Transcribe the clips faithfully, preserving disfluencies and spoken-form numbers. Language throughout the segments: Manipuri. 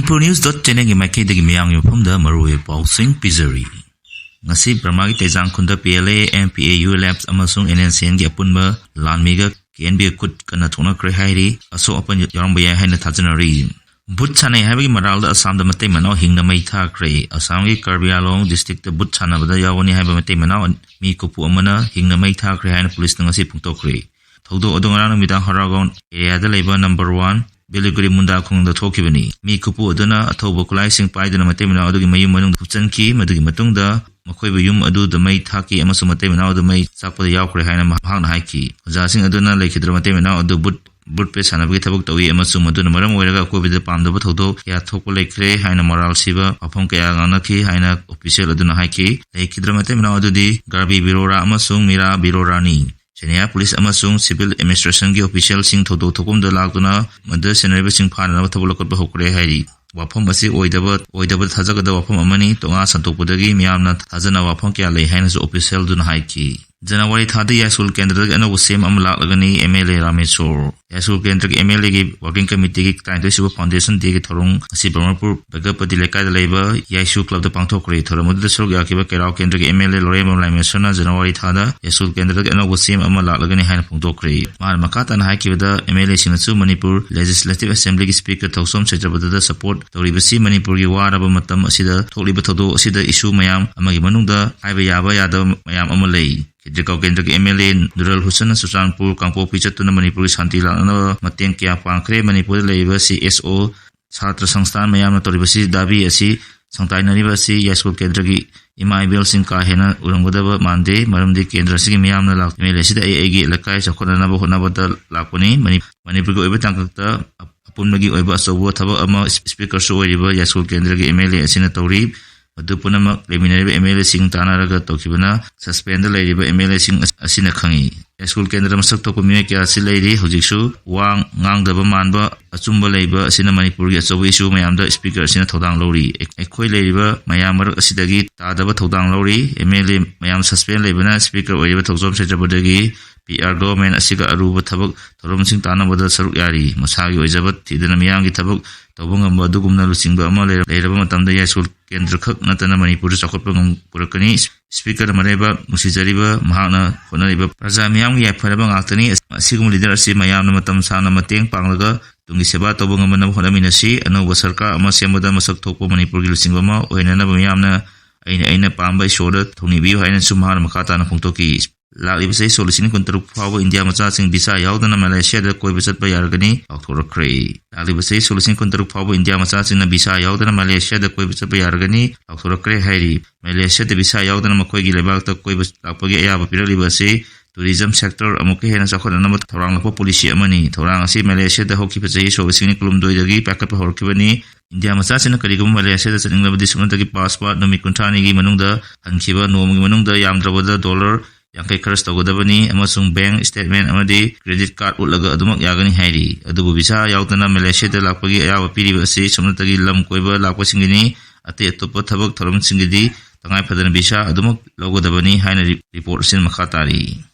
Pro News dot channelꯒꯤ ꯃꯥꯏꯀꯩꯗꯒꯤ ꯃꯤꯌꯥꯝꯒꯤ ꯃꯐꯝꯗ ꯃꯔꯨꯑꯣꯏꯕ ꯄꯥꯎꯁꯤꯡ ꯄꯤꯖꯔꯤ꯫ ꯉꯁꯤ ꯕꯔꯃꯥꯒꯤ ꯇꯩꯖꯥꯡꯈꯨꯟꯗ P L A, M P A, U L F ꯑꯃꯁꯨꯡ N S C N ꯒꯤ ꯑꯄꯨꯟꯕ ꯂꯥꯟꯃꯤꯒ K N B ꯒ ꯈꯨꯠ ꯀꯟꯅ ꯊꯣꯛꯅꯈ꯭ꯔꯦ ꯍꯥꯏꯔꯤ꯫ ꯑꯁꯣꯛ ꯑꯄꯟ ꯌꯥꯎꯔꯝꯕ ꯌꯥꯏ ꯍꯥꯏꯅ ꯊꯥꯖꯅꯔꯤ꯫ ꯚꯨꯠ ꯁꯥꯟꯅꯩ ꯍꯥꯏꯕꯒꯤ ꯃꯔꯥꯜꯗ ꯑꯁꯥꯝꯗ ꯃꯇꯩ ꯃꯅꯥꯎ ꯍꯤꯡꯅ ꯃꯩ ꯊꯥꯈ꯭ꯔꯦ꯫ ꯑꯁꯥꯝꯒꯤ ꯀꯥꯔꯕꯤ ꯑꯪꯂꯣꯡ districtꯇ ꯚꯨꯠ ꯁꯥꯟꯅꯕꯗ ꯌꯥꯎꯒꯅꯤ ꯍꯥꯏꯕ ꯃꯇꯩ ꯃꯅꯥꯎ ꯃꯤ ꯀꯨꯞꯄꯨ ꯑꯃꯅ ꯍꯤꯡꯅ ꯃꯩ ꯊꯥꯈ꯭ꯔꯦ ꯍꯥꯏꯅ ꯄꯨꯂꯤꯁꯅ ꯉꯁꯤ ꯐꯣꯡꯗꯣꯛꯈ꯭ꯔꯦ꯫ ꯊꯧꯗꯣꯛ ꯑꯗꯨ ꯉꯔꯥꯡ ꯅꯨꯃꯤꯗꯥꯡ ꯍꯔꯥꯒꯥꯎꯟ areaꯗ ꯂꯩꯕ number one ꯕꯦꯂꯤꯒꯨꯔꯤ ꯃꯨꯟꯗꯥ ꯈꯨꯡꯒꯪꯗ ꯊꯣꯛꯈꯤꯕꯅꯤ꯫ ꯃꯤ ꯀꯨꯞꯄꯨ ꯑꯗꯨꯅ ꯑꯊꯧꯕ ꯈꯨꯠꯂꯥꯏꯁꯤꯡ ꯄꯥꯏꯗꯨꯅ ꯃꯇꯩ ꯃꯅꯥꯎ ꯑꯗꯨꯒꯤ ꯃꯌꯨꯝ ꯃꯅꯨꯡꯗ ꯊꯨꯞꯆꯟꯈꯤ꯫ ꯃꯗꯨꯒꯤ ꯃꯇꯨꯡꯗ ꯃꯈꯣꯏꯕꯨ ꯌꯨꯝ ꯑꯗꯨꯗ ꯃꯩ ꯊꯥꯛꯈꯤ ꯑꯃꯁꯨꯡ ꯃꯇꯩ ꯃꯅꯥꯎ ꯑꯗꯨ ꯃꯩ ꯆꯥꯛꯄꯗ ꯌꯥꯎꯈ꯭ꯔꯦ ꯍꯥꯏꯅ ꯃꯍꯥꯛꯅ ꯍꯥꯏꯈꯤ꯫ ꯑꯣꯖꯥꯁꯤꯡ ꯑꯗꯨꯅ ꯂꯩꯈꯤꯗ꯭ꯔꯕ ꯃꯇꯩ ꯃꯅꯥꯎ ꯑꯗꯨ ꯕꯨꯠ ꯕꯨꯠ ꯄꯦ ꯁꯥꯟꯅꯕꯒꯤ ꯊꯕꯛ ꯇꯧꯏ ꯑꯃꯁꯨꯡ ꯃꯗꯨꯅ ꯃꯔꯝ ꯑꯣꯏꯔꯒ ꯑꯀꯣꯏꯕꯗ ꯄꯥꯝꯗꯕ ꯊꯧꯗꯣꯛ ꯀꯌꯥ ꯊꯣꯛꯄ ꯂꯩꯈ꯭ꯔꯦ ꯍꯥꯏꯅ ꯃꯔꯥꯜ ꯁꯤꯕ ꯋꯥꯐꯝ ꯀꯌꯥ ꯉꯥꯡꯅꯈꯤ ꯍꯥꯏꯅ official ꯑꯗꯨꯅ ꯍꯥꯏꯈꯤ꯫ ꯂꯩꯈꯤꯗ꯭ꯔꯕ ꯃꯇꯩ ꯃꯅꯥꯎ ꯑꯗꯨꯗꯤ ꯒꯥꯔꯕꯤ ꯕꯤꯔꯣꯔꯥ ꯑꯃꯁꯨꯡ ꯃꯤꯔꯥ ꯕꯤꯔꯣꯔꯥꯅꯤ꯫ ꯁꯦꯅꯤꯌꯥ ꯄꯨꯂꯤꯁ ꯑꯃꯁꯨꯡ civil administrationꯒꯤ officialꯁꯤꯡ ꯊꯧꯗꯣꯛ ꯊꯣꯛꯐꯝꯗ ꯂꯥꯛꯇꯨꯅ ꯃꯗꯨꯗ ꯁꯦꯟꯅꯔꯤꯕꯁꯤꯡ ꯐꯥꯅꯅꯕ ꯊꯕꯛ ꯂꯧꯈꯠꯄ ꯍꯧꯈ꯭ꯔꯦ ꯍꯥꯏꯔꯤ꯫ ꯋꯥꯐꯝ ꯑꯁꯤ ꯑꯣꯏꯗꯕ, ꯑꯣꯏꯗꯕꯗ ꯊꯥꯖꯒꯗꯕ ꯋꯥꯐꯝ ꯑꯃꯅꯤ꯫ ꯇꯣꯉꯥ ꯁꯟꯗꯣꯛꯄꯗꯒꯤ ꯃꯤꯌꯥꯝꯅ ꯊꯥꯖꯅꯕ ꯋꯥꯐꯝ ꯀꯌꯥ ꯂꯩ ꯍꯥꯏꯅꯁꯨ officialꯗꯨꯅ ꯍꯥꯏꯈꯤ꯫ ꯖꯅꯋꯥꯔꯤ ꯊꯥꯗ ꯌꯥꯏꯁ꯭ꯀꯨꯜ ꯀꯦꯟꯗ꯭ꯔꯗꯒꯤ ꯑꯅꯧꯕ C M ꯑꯃ ꯂꯥꯛꯂꯒꯅꯤ꯫ M L A Rameshwor. ꯌꯥꯏꯁ꯭ꯀꯨꯜ ꯀꯦꯟꯗ꯭ꯔꯒꯤ M L Aꯒꯤ working committeeꯒꯤ ꯇꯔꯥꯅꯤꯊꯣꯏ ꯁꯨꯕ foundation dayꯒꯤ ꯊꯧꯔꯝ ꯉꯁꯤ ꯕ꯭ꯔꯍꯃꯄꯨꯔ ꯕꯒꯄꯇꯤ ꯂꯩꯀꯥꯏꯗ ꯂꯩꯕ ꯌꯥꯏꯁ꯭ꯀꯨꯜ clubꯇ ꯄꯥꯡꯊꯣꯛꯈ꯭ꯔꯦ꯫ ꯊꯧꯔꯝ ꯑꯗꯨꯗ ꯁꯔꯨꯛ ꯌꯥꯈꯤꯕ ꯀꯦꯔꯥꯎ ꯀꯦꯟꯗ꯭ꯔꯒꯤ M L A ꯂꯣꯔꯦꯝꯕꯝ ꯂꯥꯏꯃꯦꯁꯣꯔꯅ ꯖꯅꯋꯥꯔꯤ ꯊꯥꯗ ꯌꯥꯏꯁ꯭ꯀꯨꯜ ꯀꯦꯟꯗ꯭ꯔꯗꯒꯤ ꯑꯅꯧꯕ C M ꯑꯃ ꯂꯥꯛꯂꯒꯅꯤ ꯍꯥꯏꯅ ꯐꯣꯡꯗꯣꯛꯈ꯭ꯔꯦ꯫ ꯃꯍꯥꯛꯅ ꯃꯈꯥ ꯇꯥꯅ ꯍꯥꯏꯈꯤꯕꯗ, M L Aꯁꯤꯡꯅꯁꯨ Manipur Legislative Assemblyꯒꯤ Speaker ꯊꯧꯁꯣꯝ ꯁꯩꯇ꯭ꯔꯕꯗꯗ support ꯇꯧꯔꯤꯕꯁꯤ ꯃꯅꯤꯄꯨꯔꯒꯤ ꯋꯥꯔꯕ ꯃꯇꯝ ꯑꯁꯤꯗ ꯊꯣꯛꯂꯤꯕ ꯊꯧꯗꯣꯛ ꯑꯁꯤꯗ issue ꯃꯌꯥꯝ ꯑꯃꯒꯤ ꯃꯅꯨꯡꯗ ꯍꯥꯏꯕ ꯌꯥꯕ ꯌꯥꯗꯕ ꯃꯌꯥꯝ ꯑꯃ ꯂꯩ꯫ ꯈꯦꯇ꯭ꯔꯤꯒꯥꯎ ꯀꯦꯟꯗ꯭ꯔꯒꯤ M L A ꯅꯨꯔꯜ ꯍꯨꯁꯟꯅ ꯆꯨꯔꯆꯥꯟꯄꯨꯔ ꯀꯥꯡꯄꯣꯛꯄꯤ ꯆꯠꯇꯨꯅ ꯃꯅꯤꯄꯨꯔꯒꯤ ꯁꯥꯟꯇꯤ ꯂꯥꯛꯅꯅꯕ ꯃꯇꯦꯡ ꯀꯌꯥ ꯄꯥꯡꯈ꯭ꯔꯦ꯫ ꯃꯅꯤꯄꯨꯔꯗ ꯂꯩꯔꯤꯕ C S O ꯁꯥꯇ꯭ꯔ ꯁꯪꯁꯊꯥꯟ ꯃꯌꯥꯝꯅ ꯇꯧꯔꯤꯕꯁꯤ ꯗꯥꯕꯤ ꯑꯁꯤ ꯁꯪꯇꯥꯏꯅꯔꯤꯕ ꯑꯁꯤ ꯌꯥꯏꯁ꯭ꯀꯨꯜ ꯀꯦꯟꯗ꯭ꯔꯒꯤ ꯏꯃꯥ ꯏꯕꯦꯜꯁꯤꯡ ꯀꯥ ꯍꯦꯟꯅ ꯎꯔꯝꯒꯗꯕ ꯃꯥꯟꯗꯦ, ꯃꯔꯝꯗꯤ ꯀꯦꯟꯗ꯭ꯔ ꯑꯁꯤꯒꯤ ꯃꯤꯌꯥꯝꯅ ꯂꯥꯛ-, M L A ꯑꯁꯤꯗ ꯑꯩ ꯑꯩꯒꯤ ꯂꯩꯀꯥꯏ ꯆꯥꯎꯈꯠꯅꯅꯕ ꯍꯣꯠꯅꯕꯗ ꯂꯥꯛꯄꯅꯤ꯫ ꯃꯅꯤ-, ꯃꯅꯤꯄꯨꯔꯒꯤ ꯑꯣꯏꯕ ꯇꯥꯡꯀꯛꯇ ꯑꯄꯨꯟꯕꯒꯤ ꯑꯣꯏꯕ ꯑꯆꯧꯕ ꯊꯕꯛ ꯑꯃ Speakerꯁꯨ ꯑꯣꯏꯔꯤꯕ ꯌꯥꯏꯁ꯭ꯀꯨꯜ ꯀꯦꯟꯗ꯭ꯔꯒꯤ M L A ꯑꯁꯤꯅ ꯇꯧꯔꯤ꯫ ꯃꯗꯨ ꯄꯨꯝꯅꯃꯛ ꯂꯩꯃꯤꯟꯅꯔꯤꯕ M L Aꯁꯤꯡ ꯇꯥꯟꯅꯔꯒ ꯇꯧꯈꯤꯕꯅ suspendꯗ ꯂꯩꯔꯤꯕ M L Aꯁꯤꯡ ꯑꯁ-, ꯑꯁꯤꯅ ꯈꯪꯏ꯫ ꯌꯥꯏꯁ꯭ꯀꯨꯜ ꯀꯦꯟꯗ꯭ꯔ ꯃꯁꯛ ꯊꯣꯛꯄ ꯃꯤꯑꯣꯏ ꯀꯌꯥ ꯑꯁꯤ ꯂꯩꯔꯤ꯫ ꯍꯧꯖꯤꯛꯁꯨ ꯋꯥ ꯉꯥꯡꯗꯕ ꯃꯥꯟꯕ ꯑꯆꯨꯝꯕ ꯂꯩꯕ ꯑꯁꯤꯅ ꯃꯅꯤꯄꯨꯔꯒꯤ ꯑꯆꯧꯕ issue ꯃꯌꯥꯝꯗ Speaker ꯑꯁꯤꯅ ꯊꯧꯗꯥꯡ ꯂꯧꯔꯤ꯫ ꯑꯩ-, ꯑꯩꯈꯣꯏ ꯂꯩꯔꯤꯕ ꯃꯌꯥꯝ ꯃꯔꯛ ꯑꯁꯤꯗꯒꯤ ꯇꯥꯗꯕ ꯊꯧꯗꯥꯡ ꯂꯧꯔꯤ꯫ M L A ꯃꯌꯥꯝ suspend ꯂꯩꯕꯅ Speaker ꯑꯣꯏꯔꯤꯕ ꯊꯧꯖꯣꯝ ꯁꯩꯇ꯭ꯔꯕꯗꯒꯤ ꯄꯤ ꯑꯥꯔ ꯒꯚꯔꯟꯃꯦꯟ ꯑꯁꯤꯒ ꯑꯔꯨꯕ ꯊꯕꯛ ꯊꯧꯔꯝꯁꯤꯡ ꯇꯥꯟꯅꯕꯗ ꯁꯔꯨꯛ ꯌꯥꯔꯤ꯫ ꯃꯁꯥꯒꯤ ꯑꯣꯏꯖꯕ ꯊꯤꯗꯅ ꯃꯤꯌꯥꯝꯒꯤ ꯊꯕꯛ ꯇꯧꯕ ꯉꯝꯕ ꯑꯗꯨꯒꯨꯝꯅ ꯂꯨꯆꯤꯡꯕ ꯑꯃ ꯂꯩꯔ-, ꯂꯩꯔꯕ ꯃꯇꯝꯗ ꯌꯥꯏꯁ꯭ꯀꯨꯜ ꯀꯦꯟꯗ꯭ꯔ ꯈꯛ ꯅꯠꯇꯅ ꯃꯅꯤꯄꯨꯔꯗ ꯆꯥꯎꯈꯠꯄ ꯉꯝ-, ꯄꯨꯔꯛꯀꯅꯤ꯫ ꯁ꯭ꯄꯤꯀꯔ ꯑꯃꯔꯩꯕ, ꯅꯨꯡꯁꯤꯖꯔꯤꯕ, ꯃꯍꯥꯛꯅ ꯍꯣꯠꯅꯔꯤꯕ ꯄ꯭ꯔꯖꯥ ꯃꯤꯌꯥꯝꯒꯤ ꯌꯥꯏꯐꯅꯕ ꯉꯥꯛꯇꯅꯤ꯫ ꯑꯁꯤꯒꯨꯝꯕ ꯂꯤꯗꯔ ꯑꯁꯤ ꯃꯌꯥꯝꯅ ꯃꯇꯝ ꯁꯥꯡꯅ ꯃꯇꯦꯡ ꯄꯥꯡꯂꯒ ꯇꯨꯡꯒꯤ ꯁꯦꯕꯥ ꯇꯧꯕ ꯉꯝꯅꯅꯕ ꯍꯣꯠꯅꯃꯤꯟꯅꯁꯤ꯫ ꯑꯅꯧꯕ ꯁꯔꯀꯥꯔ ꯑꯃ ꯁꯦꯝꯕꯗ ꯃꯁꯛ ꯊꯣꯛꯄ ꯃꯅꯤꯄꯨꯔꯒꯤ ꯂꯨꯆꯤꯡꯕ ꯑꯃ ꯑꯣꯏꯍꯟꯅꯕ ꯃꯤꯌꯥꯝꯅ ꯑꯩꯅ, ꯑꯩꯅ ꯄꯥꯝꯕ ꯏꯁꯣꯔꯗ ꯊꯧꯅꯤꯕꯤꯌꯨ ꯍꯥꯏꯅꯁꯨ ꯃꯍꯥꯛꯅ ꯃꯈꯥ ꯇꯥꯅ ꯐꯣꯡꯗꯣꯛꯈꯤ꯫ ꯂꯥꯛꯂꯤꯕ ꯆꯍꯤ ꯁꯣꯛ ꯂꯤꯁꯤꯡ ꯀꯨꯟꯇꯔꯨꯛ ꯐꯥꯎꯕ ꯏꯟꯗꯤꯌꯥ ꯃꯆꯥꯁꯤꯡ ꯚꯤꯁꯥ ꯌꯥꯎꯗꯅ ꯃꯂꯦꯁꯤꯌꯥꯗ ꯀꯣꯏꯕ ꯆꯠꯄ ꯌꯥꯔꯒꯅꯤ ꯂꯥꯎꯊꯣꯔꯛꯈ꯭ꯔꯦ꯫ ꯂꯥꯛꯂꯤꯕ ꯆꯍꯤ ꯁꯣꯛ ꯂꯤꯁꯤꯡ ꯀꯨꯟꯇꯔꯨꯛ ꯐꯥꯎꯕ ꯏꯟꯗꯤꯌꯥ ꯃꯆꯥꯁꯤꯡꯅ ꯚꯤꯁꯥ ꯌꯥꯎꯗꯅ ꯃꯂꯦꯁꯤꯌꯥꯗ ꯀꯣꯏꯕ ꯆꯠꯄ ꯌꯥꯔꯒꯅꯤ ꯂꯥꯎꯊꯣꯔꯛꯈ꯭ꯔꯦ ꯍꯥꯏꯔꯤ꯫ ꯃꯂꯦꯁꯤꯌꯥꯗ ꯚꯤꯁꯥ ꯌꯥꯎꯗꯅ ꯃꯈꯣꯏꯒꯤ ꯂꯩꯕꯥꯛꯇ ꯀꯣꯏꯕ ꯂꯥꯛꯄꯒꯤ ꯑꯌꯥꯕ ꯄꯤꯔꯛꯂꯤꯕ ꯑꯁꯤ ꯇꯨꯔꯤꯖꯝ ꯁꯦꯛꯇꯔ ꯑꯃꯨꯛꯀ ꯍꯦꯟꯅ ꯆꯥꯎꯈꯠꯅꯅꯕ ꯊꯧꯔꯥꯡ ꯂꯧꯕ ꯄꯣꯂꯤꯁꯤ ꯑꯃꯅꯤ꯫ ꯊꯧꯔꯥꯡ ꯑꯁꯤ ꯃꯂꯦꯁꯤꯌꯥꯗ ꯍꯧꯈꯤꯕ ꯆꯍꯤ ꯁꯣꯛ ꯂꯤꯁꯤꯡ ꯑꯅꯤ ꯀꯨꯟꯍꯨꯝꯗꯣꯏꯗꯒꯤ ꯄꯥꯏꯈꯠꯄ ꯍꯧꯔꯛꯈꯤꯕꯅꯤ꯫ ꯏꯟꯗꯤꯌꯥ ꯃꯆꯥꯁꯤꯡꯅ ꯀꯔꯤꯒꯨꯝꯕ ꯃꯂꯦꯁꯤꯌꯥꯗ ꯆꯠꯅꯤꯡꯂꯕꯗꯤ ꯁꯨꯞꯅꯇꯒꯤ ꯄꯥꯁꯄꯣꯔꯠ ꯅꯨꯃꯤꯠ ꯀꯨꯟꯊ꯭ꯔꯥꯅꯤꯒꯤ ꯃꯅꯨꯡꯗ ꯍꯟꯈꯤꯕ ꯅꯣꯡꯃꯒꯤ ꯃꯅꯨꯡꯗ ꯌꯥꯝꯗ꯭ꯔꯕꯗ ꯗꯣꯂꯔ ꯌꯥꯡꯈꯩ ꯈꯔꯆ ꯇꯧꯒꯗꯕꯅꯤ ꯑꯃꯁꯨꯡ ꯕꯦꯡꯛ ꯁ꯭ꯇꯦꯠꯃꯦꯟꯠ ꯑꯃꯗꯤ ꯀ꯭ꯔꯦꯗꯤꯠ ꯀꯥꯔꯗ ꯎꯠꯂꯒ ꯑꯗꯨꯃꯛ ꯌꯥꯒꯅꯤ ꯍꯥꯏꯔꯤ꯫ ꯑꯗꯨꯕꯨ ꯚꯤꯁꯥ ꯌꯥꯎꯗꯅ ꯃꯂꯦꯁꯤꯌꯥꯗ ꯂꯥꯛꯄꯒꯤ ꯑꯌꯥꯕ ꯄꯤꯔꯤꯕ ꯑꯁꯤ ꯁꯨꯞꯅꯇꯒꯤ ꯂꯝ ꯀꯣꯏꯕ ꯂꯥꯛꯄꯁꯤꯡꯒꯤꯅꯤ꯫ ꯑꯇꯩ ꯑꯇꯣꯞꯄ ꯊꯕꯛ ꯊꯧꯔꯝꯁꯤꯡꯒꯤꯗꯤ ꯇꯉꯥꯏ ꯐꯗꯅ ꯚꯤꯁꯥ ꯑꯗꯨꯃꯛ ꯂꯧꯒꯗꯕꯅꯤ ꯍꯥꯏꯅ ꯔꯤ-, ꯔꯤꯄꯣꯔꯠ ꯑꯁꯤꯅ ꯃꯈꯥ ꯇꯥꯔꯤ꯫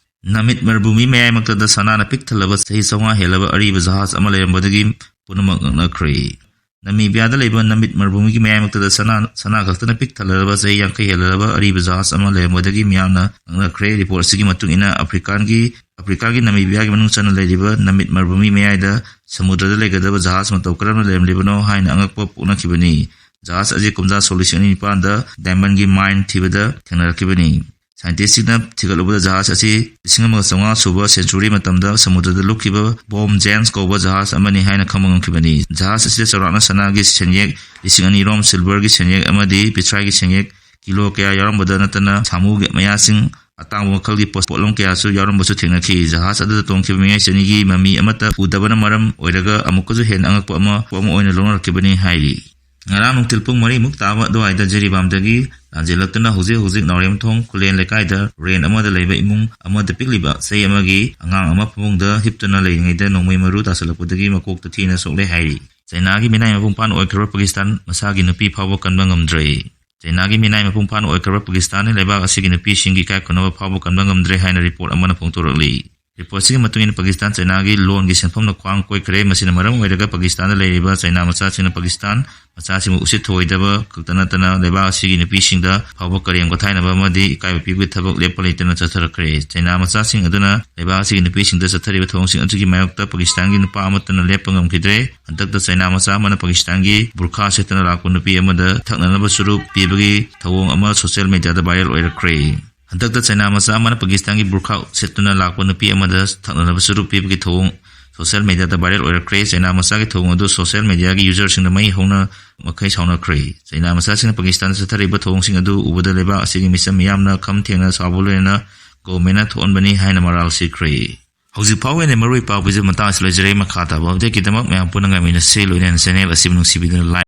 ꯅꯃꯤꯠ ꯃꯔꯚꯨꯃꯤ ꯃꯌꯥꯏꯃꯛꯇꯗ ꯁꯅꯥꯅ ꯄꯤꯛ ꯊꯜꯂꯕ ꯆꯍꯤ ꯆꯥꯝꯃꯉꯥ ꯍꯦꯜꯂꯕ ꯑꯔꯤꯕ ꯖꯍꯥꯖ ꯑꯃ ꯂꯩꯔꯝꯕꯗꯒꯤ ꯄꯨꯝꯅꯃꯛ ꯉꯛꯅꯈ꯭ꯔꯦ꯫ ꯅꯃꯤꯕꯤꯌꯥꯗ ꯂꯩꯕ ꯅꯃꯤꯠ ꯃꯔꯚꯨꯃꯤꯒꯤ ꯃꯌꯥꯏꯃꯛꯇꯗ ꯁꯅꯥ, ꯁꯅꯥ ꯈꯛꯇꯅ ꯄꯤꯛ ꯊꯜꯂꯔꯕ ꯆꯍꯤ ꯌꯥꯡꯈꯩ ꯍꯦꯜꯂꯔꯕ ꯑꯔꯤꯕ ꯖꯍꯥꯖ ꯑꯃ ꯂꯩꯔꯝꯕꯗꯒꯤ ꯃꯤꯌꯥꯝꯅ ꯉꯛꯅꯈ꯭ꯔꯦ꯫ ꯔꯤꯄꯣꯔꯠ ꯑꯁꯤꯒꯤ ꯃꯇꯨꯡ ꯏꯟꯅ ꯑꯐ꯭ꯔꯤꯀꯥꯟꯒꯤ, ꯑꯐ꯭ꯔꯤꯀꯥꯒꯤ ꯅꯃꯤꯕꯤꯌꯥꯒꯤ ꯃꯅꯨꯡ ꯆꯟꯅ ꯂꯩꯔꯤꯕ ꯅꯃꯤꯠ ꯃꯔꯚꯨꯃꯤ ꯃꯌꯥꯏꯗ ꯁꯃꯨꯗ꯭ꯔꯗ ꯂꯩꯒꯗꯕ ꯖꯍꯥꯖ ꯃꯇꯧ ꯀꯔꯝꯅ ꯂꯩꯔꯝꯂꯤꯕꯅꯣ ꯍꯥꯏꯅ ꯑꯉꯛꯄ ꯄꯣꯛꯅꯈꯤꯕꯅꯤ꯫ ꯖꯍꯥꯖ ꯑꯁꯤ ꯀꯨꯝꯖꯥ ꯁꯣꯛ ꯂꯤꯁꯤꯡ ꯑꯅꯤ ꯅꯤꯄꯥꯟꯗ ꯗꯥꯏꯃꯟꯒꯤ ꯃꯥꯏꯟ ꯊꯤꯕꯗ ꯊꯦꯡꯅꯔꯛꯈꯤꯕꯅꯤ꯫ ꯁꯥꯏꯟꯇꯤꯁꯁꯤꯡꯅ ꯊꯤꯒꯠꯂꯨꯕꯗ ꯖꯍꯥꯖ ꯑꯁꯤ ꯂꯤꯁꯤꯡ ꯑꯃꯒ ꯆꯥꯝꯃꯉꯥ ꯁꯨꯕ ꯁꯦꯟꯆꯨꯔꯤ ꯃꯇꯝꯗ ꯁꯃꯨꯗ꯭ꯔꯗ ꯂꯨꯞꯈꯤꯕ ꯕꯣꯝ ꯖꯦꯟꯁ ꯀꯧꯕ ꯖꯍꯥꯖ ꯑꯃꯅꯤ ꯍꯥꯏꯅ ꯈꯪꯕ ꯉꯝꯈꯤꯕꯅꯤ꯫ ꯖꯍꯥꯖ ꯑꯁꯤꯗ ꯆꯥꯎꯔꯥꯛꯅ ꯁꯅꯥꯒꯤ ꯁꯦꯟꯌꯦꯛ ꯂꯤꯁꯤꯡ ꯑꯅꯤ ꯔꯣꯝ, ꯁꯤꯜꯚꯔꯒꯤ ꯁꯦꯟꯌꯦꯛ ꯑꯃꯗꯤ ꯄꯤꯊ꯭ꯔꯥꯏꯒꯤ ꯁꯦꯟꯌꯦꯛ ꯀꯤꯂꯣ ꯀꯌꯥ ꯌꯥꯎꯔꯝꯕꯗ ꯅꯠꯇꯅ ꯁꯥꯃꯨꯒꯤ ꯃꯌꯥꯁꯤꯡ, ꯑꯇꯥꯡꯕ ꯃꯈꯜꯒꯤ ꯄꯣꯠ-, ꯄꯣꯠꯂꯝ ꯀꯌꯥꯁꯨ ꯌꯥꯎꯔꯝꯕꯁꯨ ꯊꯦꯡꯅꯈꯤ꯫ ꯖꯍꯥꯖ ꯑꯗꯨꯗ ꯇꯣꯡꯈꯤꯕ ꯃꯤꯑꯣꯏ ꯆꯅꯤꯒꯤ ꯃꯃꯤ ꯑꯃꯠꯇ ꯎꯗꯕꯅ ꯃꯔꯝ ꯑꯣꯏꯔꯒ ꯑꯃꯨꯛꯀꯁꯨ ꯍꯦꯟꯅ ꯑꯉꯛꯄ ꯑꯃ, ꯑꯃ ꯑꯣꯏꯅ ꯂꯧꯅꯔꯛꯈꯤꯕꯅꯤ ꯍꯥꯏꯔꯤ꯫ ꯉꯔꯥꯡ ꯅꯨꯡꯊꯤꯜ ꯄꯨꯡ ꯃꯔꯤꯃꯨꯛ ꯇꯥꯕ ꯑꯗꯨꯋꯥꯏꯗ ꯖꯤꯔꯤꯕꯥꯝꯗꯒꯤ ꯂꯥꯟꯖꯦꯜꯂꯛꯇꯨꯅ ꯍꯧꯖꯤꯛ ꯍꯧꯖꯤꯛ ꯅꯥꯎꯔꯦꯝꯊꯣꯡ ꯈꯨꯂꯦꯟ ꯂꯩꯀꯥꯏꯗ ꯔꯦꯟ ꯑꯃꯗ ꯂꯩꯕ ꯏꯃꯨꯡ ꯑꯃꯗ ꯄꯤꯛꯂꯤꯕ ꯆꯍꯤ ꯑꯃꯒꯤ ꯑꯉꯥꯡ ꯑꯃ ꯐꯃꯨꯡꯗ ꯍꯤꯞꯇꯨꯅ ꯂꯩꯔꯤꯉꯩꯗ ꯅꯣꯡꯃꯩ ꯃꯔꯨ ꯇꯥꯁꯤꯜꯂꯛꯄꯗꯒꯤ ꯃꯀꯣꯛꯇ ꯊꯤꯅ ꯁꯣꯛꯂꯦ ꯍꯥꯏꯔꯤ꯫ ꯆꯩꯅꯥꯒꯤ ꯃꯤꯅꯥꯏ ꯃꯄꯨꯡ ꯐꯥꯅ ꯑꯣꯏꯈ꯭ꯔꯕ ꯄꯥꯀꯤꯁꯇꯥꯟ ꯃꯁꯥꯒꯤ ꯅꯨꯄꯤ ꯐꯥꯎꯕ ꯀꯟꯕ ꯉꯝꯗ꯭ꯔꯦ꯫ ꯆꯩꯅꯥꯒꯤ ꯃꯤꯅꯥꯏ ꯃꯄꯨꯡ ꯐꯥꯅ ꯑꯣꯏꯈ꯭ꯔꯕ ꯄꯥꯀꯤꯁꯇꯥꯟꯅ ꯂꯩꯕꯥꯛ ꯑꯁꯤꯒꯤ ꯅꯨꯄꯤꯁꯤꯡꯒꯤ ꯏꯀꯥꯏ ꯈꯨꯝꯅꯕ ꯐꯥꯎꯕ ꯀꯟꯕ ꯉꯝꯗ꯭ꯔꯦ ꯍꯥꯏꯅ ꯔꯤꯄꯣꯔꯠ ꯑꯃꯅ ꯐꯣꯡꯗꯣꯔꯛꯂꯤ꯫ ꯔꯤꯄꯣꯔꯠꯁꯤꯒꯤ ꯃꯇꯨꯡ ꯏꯟꯅ ꯄꯥꯀꯤꯁꯇꯥꯟ ꯆꯩꯅꯥꯒꯤ ꯂꯣꯟꯒꯤ ꯁꯦꯟꯐꯝꯅ ꯈ꯭ꯋꯥꯡ ꯀꯣꯏꯈ꯭ꯔꯦ꯫ ꯃꯁꯤꯅ ꯃꯔꯝ ꯑꯣꯏꯔꯒ ꯄꯥꯀꯤꯁꯇꯥꯟꯗ ꯂꯩꯔꯤꯕ ꯆꯩꯅꯥ ꯃꯆꯥꯁꯤꯡꯅ ꯄꯥꯀꯤꯁꯇꯥꯟ ꯃꯆꯥꯁꯤꯡꯕꯨ ꯎꯁꯤꯠ ꯊꯑꯣꯏꯗꯕ ꯈꯛꯇ ꯅꯠꯇꯅ ꯂꯩꯕꯥꯛ ꯑꯁꯤꯒꯤ ꯅꯨꯄꯤꯁꯤꯡꯗ ꯐꯥꯎꯕ ꯀꯔꯦꯝ ꯀꯊꯥꯏꯅꯕ ꯑꯃꯗꯤ ꯏꯀꯥꯏꯕ ꯄꯤꯕꯒꯤ ꯊꯕꯛ ꯂꯦꯞꯄ ꯂꯩꯇꯅ ꯆꯠꯊꯔꯛꯈ꯭ꯔꯦ꯫ ꯆꯩꯅꯥ ꯃꯆꯥꯁꯤꯡ ꯑꯗꯨꯅ ꯂꯩꯕꯥꯛ ꯑꯁꯤꯒꯤ ꯅꯨꯄꯤꯁꯤꯡꯗ ꯆꯠꯊꯔꯤꯕ ꯊꯧꯑꯣꯡꯁꯤꯡ ꯑꯗꯨꯒꯤ ꯃꯥꯌꯣꯛꯇ ꯄꯥꯀꯤꯁꯇꯥꯟꯒꯤ ꯅꯨꯄꯥ ꯑꯃꯠꯇꯅ ꯂꯦꯞꯄ ꯉꯝꯈꯤꯗ꯭ꯔꯦ꯫ ꯍꯟꯗꯛꯇ ꯆꯩꯅꯥ ꯃꯆꯥ ꯑꯃꯅ ꯄꯥꯀꯤꯁꯇꯥꯟꯒꯤ ꯕꯨꯔꯈꯥ ꯁꯦꯠꯇꯨꯅ ꯂꯥꯛꯄ ꯅꯨꯄꯤ ꯑꯃꯗ ꯊꯛꯅꯅꯕ ꯆꯨꯔꯨꯞ ꯄꯤꯕꯒꯤ ꯊꯧꯑꯣꯡ ꯑꯃ ꯁꯣꯁꯤꯌꯦꯜ ꯃꯦꯗꯤꯌꯥꯗ ꯚꯥꯏꯔꯦꯜ ꯑꯣꯏꯔꯛꯈ꯭ꯔꯦ꯫ ꯍꯟꯗꯛꯇ ꯆꯩꯅꯥ ꯃꯆꯥ ꯑꯃꯅ ꯄꯥꯀꯤꯁꯇꯥꯟꯒꯤ ꯕꯨꯔꯈꯥ ꯁꯦꯠꯇꯨꯅ ꯂꯥꯛꯄ ꯅꯨꯄꯤ ꯑꯃꯗ ꯊꯛꯅꯅꯕ ꯆꯨꯔꯨꯞ ꯄꯤꯕꯒꯤ ꯊꯧꯑꯣꯡ ꯁꯣꯁꯤꯌꯦꯜ ꯃꯦꯗꯤꯌꯥꯗ ꯚꯥꯏꯔꯦꯜ ꯑꯣꯏꯔꯛꯈ꯭ꯔꯦ꯫ ꯆꯩꯅꯥ ꯃꯆꯥꯒꯤ ꯊꯧꯑꯣꯡ ꯑꯗꯨ ꯁꯣꯁꯤꯌꯦꯜ ꯃꯦꯗꯤꯌꯥꯒꯤ ꯌꯨꯖꯔꯁꯤꯡꯅ ꯃꯩ ꯍꯧꯅ ꯃꯈꯩ ꯁꯥꯎꯅꯈ꯭ꯔꯦ꯫ ꯆꯩꯅꯥ ꯃꯆꯥꯁꯤꯡꯅ ꯄꯥꯀꯤꯁꯇꯥꯟꯗ ꯆꯠꯊꯔꯤꯕ ꯊꯧꯑꯣꯡꯁꯤꯡ ꯑꯗꯨ ꯎꯕꯗ ꯂꯩꯕꯥꯛ ꯑꯁꯤꯒꯤ ꯃꯤꯆꯝ ꯃꯤꯌꯥꯝꯅ ꯈꯝ ꯊꯦꯡꯅ ꯁꯥꯎꯕ ꯂꯣꯏꯅꯅ ꯒꯣꯚꯔꯟꯃꯦꯟꯠꯅ ꯊꯣꯛꯍꯟꯕꯅꯤ ꯍꯥꯏꯅ ꯃꯔꯥꯜ ꯁꯤꯈ꯭ꯔꯦ꯫ ꯍꯧꯖꯤꯛ ꯐꯥꯎꯒꯤ ꯑꯣꯏꯅ ꯃꯔꯨꯑꯣꯏꯕ ꯄꯥꯎ ꯄꯤꯖꯕ ꯃꯇꯥꯡ ꯑꯁꯤ ꯂꯣꯏꯖꯔꯦ꯫ ꯃꯈꯥ ꯇꯥꯕ ꯑꯞꯗꯦꯠꯀꯤꯗꯃꯛ ꯃꯌꯥꯝ ꯄꯨꯟꯅ ꯉꯥꯏꯃꯤꯟꯅꯁꯤ꯫ ꯂꯣꯏꯅꯅ ꯆꯦꯅꯦꯜ ꯑꯁꯤꯕꯨ ꯅꯨꯡꯁꯤꯕꯤꯗꯨꯅ ꯂꯥꯏꯛ